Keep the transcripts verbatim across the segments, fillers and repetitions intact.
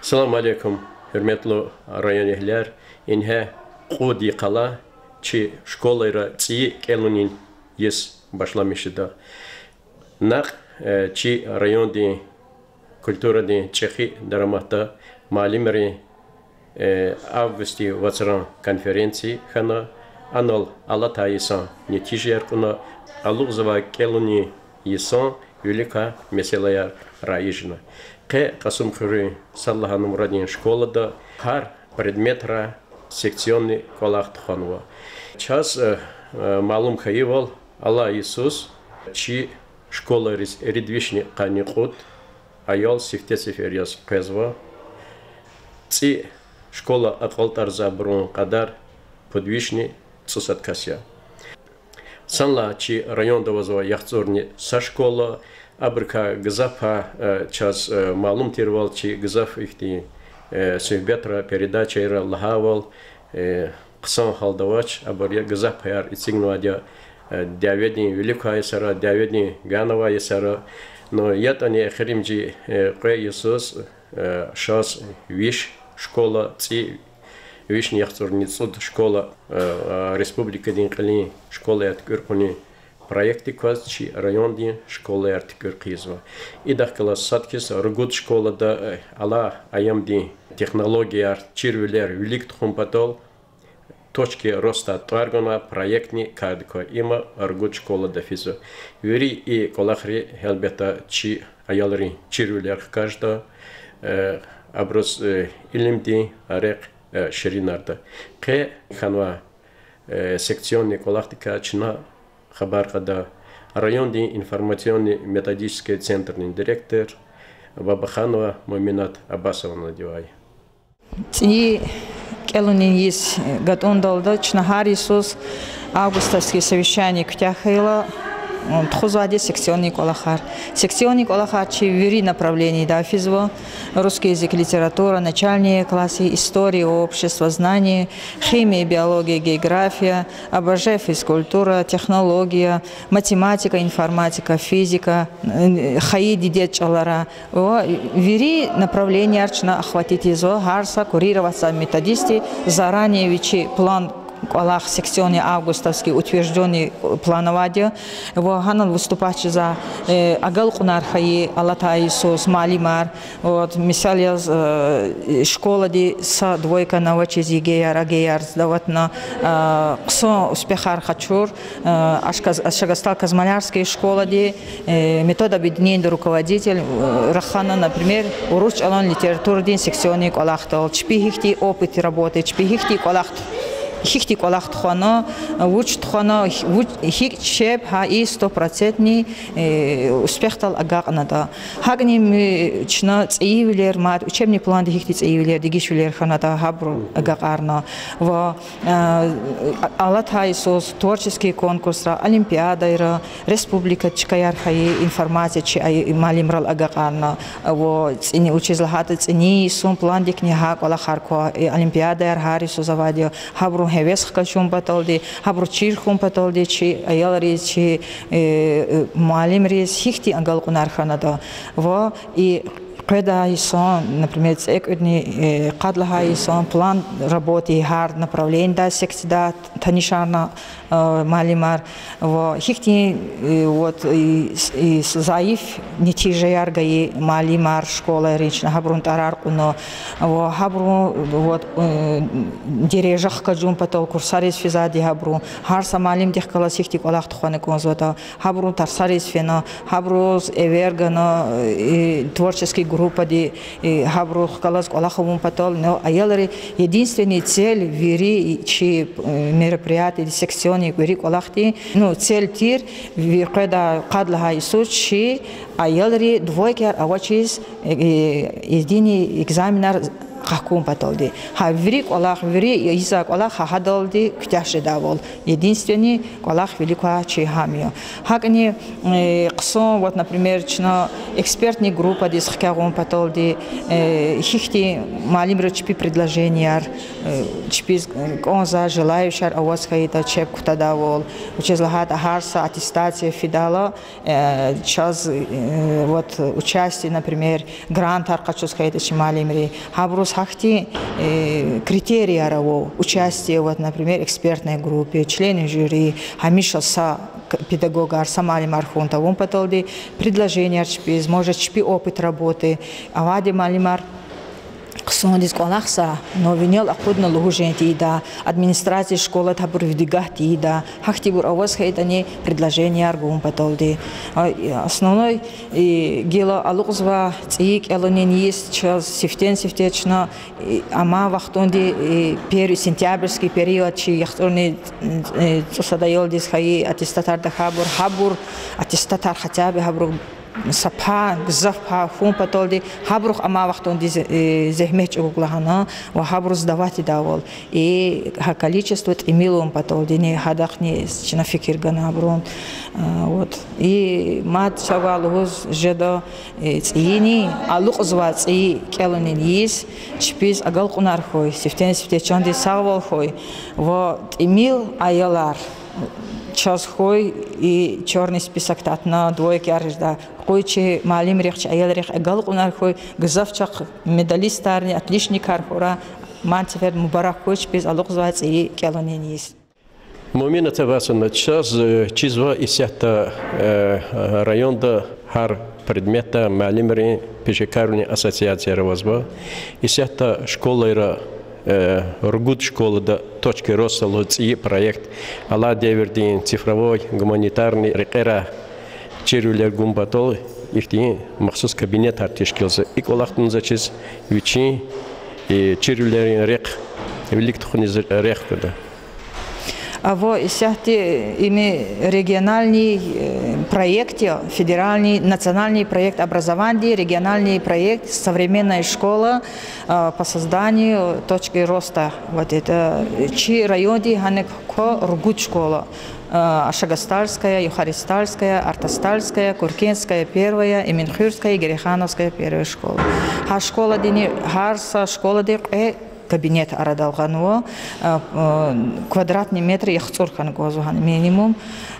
Салам алейкум, гьуьрметлу районэгьлияр! Ингье кьуд йикъалай чи школайра цӀийи кӀелунин йис башламишда. Накь, э, чи райондин культурадин чӀехи дараматда муаллимрин, э, августдин вацран конференция хьана, анал алатай йисан нетижаяр кьуна, алукьзавай кӀелунин йисан виликай месэлаяр раижна. Къе Кьасумхуьруьн сад лагьай нумрадин школада гьар предметрай секционный кӀвалах тухванва. Чаз, э, э, малум хьайивал, алай йисуз чи школайриз ирид вишни къанни кьуд аял сифте сефер яз къвезва. ЦӀи школа акьалтӀарзавайбурун кьадар пуд вишни цӀусад кас я. Санлай чи районда авазва яхцӀурни са школа, абурукай гзаф, э, чаз, э, малум тирвал, чи гзаф ихьтин, э, суьгьбетра, передачайра лагьайвал, э, хъсан гьалда авач, абур я гзаф паяр эцигнавайди я, э, дяведин вилик квай йисара, дяведин гана авай йисара. Ну, ятӀани эхиримжи, э, кьве йисуз, э, шаз виш школа, цӀи вишни яхцӀурни цӀуд школа, э, э, республикадин кьилин школаяр туькӀуьр хьунин проектдик кваз чи райондин школаяр туькӀуьр хъийизва. Идахъ галаз сад хьиз ругуд школада, э, алай аямдин технологияр, чирвилер вилик тухун патал Точки роста тӀвар ганвай проектни кардик ква, има ругуд школада физва. Вири и кӀвалахри, гьелбетда, чи аялрин чирвилер хкажда, э, абуруз, э, илимдин рехъ, э, ширинарда. Къе хьанвай, э, секционный кӀвалахдикай чна хабар кьада райондин информационно-методический центрдин директор Бабаханова Муьминат Аббасовнадивай. ЦӀийи кӀелунин йис гатӀундалда чна гьар йисуз августовский совещание куьтягь хьайила, тухузвайди секционный кӀвалахар. Секционный кӀвалахар чи вири направлениедай физва: русский язык, литература, начальные классы, история, обществознание, химия, биология, география, ОБЖ, физкультура, технология, математика, информатика, физика, хайи дидед чӀалара. Ва вири направленияр чна охватить ийизва, гьар са куьруьра аватзавай методистди заранее вичи план кӀвалах, секционный, августовский, утверждённый план авайди я. Ва гьанал выступать жезвай, э, агалкьунар хьайи алатай йисуз муаллимар. Вот, мисал яз, э, школади са двойкани авачиз ЕГЭ-яр, ОГЭ-яр сдаватьна, э, хъсан успехар къачур, э, Ашказ-, Ашагастал-Казмалярский школади, э, методобъединениедин руководитель, э, рахана, например, урус чӀалан литературадин секционный кӀвалахдал. Чпи гьихьтин опыт работы, чпи гьихьтин кӀвалах, гьихьтин кӀвалах тухвана, вуч тухвана, гь-, вуч, гьикӀ чеб гьа и стопроцентный, э, успехдал агакьнатӀа. ГьакӀни чна цӀийивилер, мад учебный планда гьихьтин цӀийивилер, дегишвилер хьанатӀа, гьабуру агакьарна. Ва, э, алатай йисуз творческий конкурсра, олимпиадайра, республикада чкаяр хьайи информация чи ай-, муаллимрал агакьарна. Ва цӀини, вучиз лагьайтӀа цӀинин йисун пландикни гьа кӀвалахар ква, э, олимпиадаяр гьар йисуз авайди я, гьабурун гьевес хкажун паталди, гьабуру чир хьун паталди чи аялриз, чи, э, э, муаллимриз гьихьтин агалкьунар хьанатӀа. Ва и къведай йисан, например, цӀекӀуьдни, э, къад лагьай йисан план работы гьар направлениедай, секциядай танишарна, э, муаллимар. Ва гьихьтин, э, вот, и, и зайиф нетижаяр гайи муаллимар школайрин чна гьабурун тӀварар кьуна. Ва гьабурун, вот, э, дережа хкажун патал курсариз физвайди гьабурун. Гьар са муаллимдихъ галаз гьихьтин кӀвалах тухвана кӀанзаватӀа, гьабурун тарсариз фена, гьабуруз эвер гана, э, творческий группади, э, гьабурухъ галаз кӀвалах авун патал, но аялри единственный цель вири чи, э, мероприятиеди, секционный вири кӀвалахди, ну, цель тир, ви-, къведай къад лагьай йисуз чи аялри двойкаяр авачиз, э, э, единый экзаменар Гьахьун паталди. Гьа вири кӀвалах, вири ийизвай кӀвалах гьа гьадалди куьтягь жедайвал. Единственный кӀвалах вилик квай чи гьам я. ГьакӀни, э, хъсан, вот, например, чна экспертный группадиз хкягъун паталди, э, гьихьтин муаллимриз чпи предложенияр, э, чпиз, э, кӀанзавай желающийяр аваз хьайитӀа, чеб кутадайвал. Вучиз лагьайтӀа гьар са аттестация фидайла, э, чаз, э, вот, участие, например, грантар къачуз хьайитӀа чи муаллимри, гьабуруз гьахьтин, э, критерияр ава, участие, вот, например, экспертной группе, члены жюри, гьамиша са к-, педагогар, са муаллимар хьун тавун паталди, предложенияр чпиз, может, чпи опыт работы, авайди муаллимар хъсандиз кӀвалахзава, но винел акъудна лугьуз жен тийида, администрация школада гьабур видигагь тийида, гьахьтинбур аваз хьайитӀани предложенияр гун паталди. А, основной, и, гила алукьзавай цӀийи кӀелунин йис чаз сифтени-сифте чна, и, амай вахтунди, и, пер-, сентябрьский период чи яхцӀурни, э, цӀусад аялдиз хьайи аттестатар тахьайбур, гьабур аттестатар хотя бы гьабуру са пай, гзаф пай хьун паталди, гьабурухъ амай вахтунди зе-, э, зегьмет чӀугур лагьана ва гьабуруз сдавать ийидайвал. И гьа количество тӀимил авун паталдини гьадахъни чна фикир гана абурун. А, вот. И мад чавай лугьуз жеда, э, цӀийини, алукьзавай цӀийи кӀелунин йис чпиз агалкьунар хьуй, сифтени-сифте чандин сагъвал хьуй ва тӀимил аялар чаз хьуй, и черный список татна, двойкаяр жеда. Къуй чи муаллимрихъ, чи аялрихъ агалкьунар хьуй, гзаф чахъ медалистарни, отличникар хьурай, мад сеферда мубарак хьуй чпиз алукьзавай цӀийи кӀелунин йис. Муъминат Аббасовна, чаз, э, чизва исятда, э, районда гьар предметда муаллимрин пешекаррин ассоциацияр авазва. Исятда школайра, э, ругуд школада Точка роста лугьуз цӀийи проект, алай девирдин цифровой гуманитарный рекьера чирвилер гун патал ихьтин махсус кабинетар тешкилзава. И кӀвалах тунзачиз вичин, э, чирвилерин рехъ вилик тухуниз рехъ гуда. Ава исятда, им региональный, э, проект я, федеральный, национальный проект образованиеди, региональный проект «Современная школа», э, по созданию точки роста. Вот это, э, чи районди гьаник ква ругуд школа, э, Ашагастальская, Юхаристальская, Артастальская, Куркенская первая, Эминхуьрская, Герейхановская первая школа. Гьа школадини, гьар са школади кьве кабинет арадал гъанва, э, э, квадратный метр яхцӀур хьана кӀанзава гьана минимум.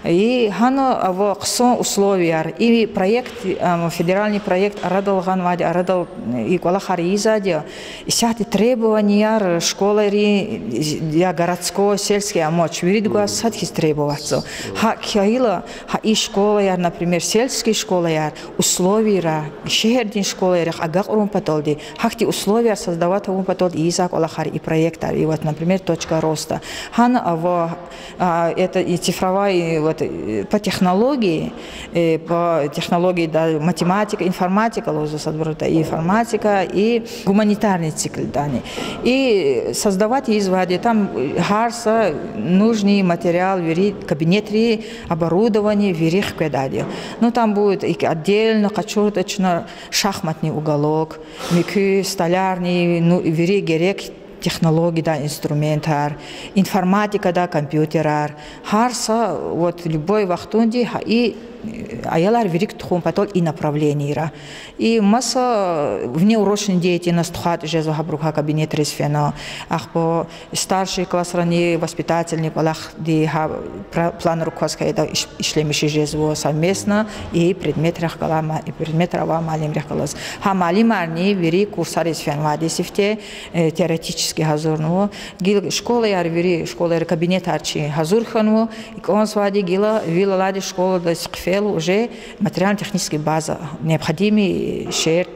И гьана ава хъсан условияр. И проект, э, федеральный проект арадал гъанвайди, арадал, э, и кӀвалахар ийизвайди я. Исятда требованияр школайрин, я городской, сельский амач, виридаз гваз сад хьиз требоваться. Гьакӏ хьайила, гьа и школаяр, например, сельский школаяр, условияра, шегьердин школайрихъ агакьарун паталди, гьахьтин условияр создавать авун паталди ийизвай кӏвалахар, и проектар, и вот, например, точка роста. Гьана ава, а, это и цифровая, и вот, э, по технологии, э, по технологии, да, математика, информатика лугьузва садбурда, и информатика, и гуманитарный циклдани. И создавать ийизвайди я, там, э, гьар са нужный материал, вири кабинетрин оборудование, вири хкведайди я. Ну, там будет и отдельно къачуртӏа чна шахматный уголок, муькуь столярный, ну, вири герек технологиядай инструментар, информатикадай компьютерар, гьар са, вот, любой вахтунди гьа и, э, аялар вилик тухун патал и направлениера. И маса внеурочный деятельность тухвайтӏа жезва гьабурукай кабинетриз фена. Ахпа старший классрани воспитательный кӏвалахди гьа пра-, планра кваз хьайитӏа иш-, ишлемишиз жезва совместно и предметрихъ галай ма-, и предметра авай муаллимрихъ галаз. Гьа муаллимарни вири курсариз фенвайди сифте, э, теоретически гьазурнава. Гила школаяр, вири школайра кабинетар чи гьазур хьанва, и кӏанзавайди гила вил алайди школадиз хъфел уже материально-технический база, необходимый шерт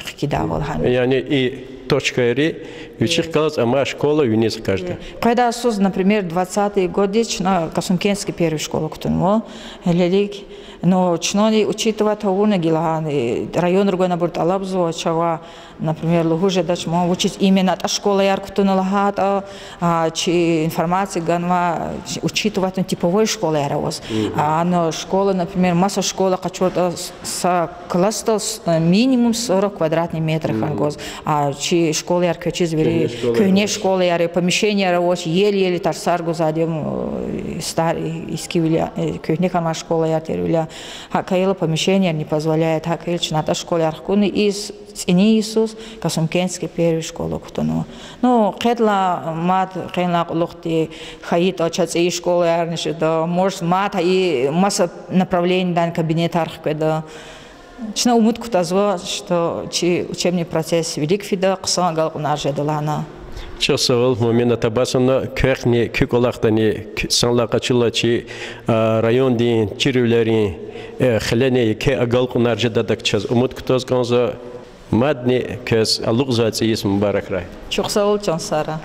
хкидайвал гьана. Яни и точкайри вичихъ галаз амай школа виниз хкажда. Къведай йисуз, например, двадцатый годдиз чна Касумкентский первый школа кутунва, гьелелиг, ну, чнани учитывать авуна гила гьана, районра гвайбур тӏалабзава чавай, например, лугьуз жедач ман, вучиз именно атӏа школаяр кутуна лагьайтӏа, а, чи информация ганва, учитывать авун типовой школаяр аваз. А, ну, школа, например, маса школа къачуртӏа с-, са классдал с-, минимум сорок квадратный метр хьана кӏанзава. А чи Школаяр квез чизвири, куьгьне школаяр, помещениеяр авач, еле-еле тарсар гузвайди я, старый, искивиляй, куьгьне хьанвай школаяр тирвиляй. ГьакӀ хьайила помещениеяр не позволяет, гьакӀ хьайила чна атӀа школаяр хкудна, и цӀинин йисуз Касумкентский первый школа кутунва. Ну, къедилай мад къенлай кьулухъди хьайитӀа, чаз цӀийи школаярни жеда, может, мад гьа и маса направлениедин кабинетар хкведа. Чна умуд кутазва, что чи учебный процесс вилик фида, хъсан агалкьунар жеда лагьана. Чухсагъул, Муъминат Аббасовна, квехъни куь кӀвалахдани, куь санлай къачурла чи райондин чирвилерин хилени еке агалкьунар жедайдак чаз умуд кутаз кӀанзава. Мадни квез алукьзавай цӀийи йис мубаракрай. Чухсагъул, чан сагърай.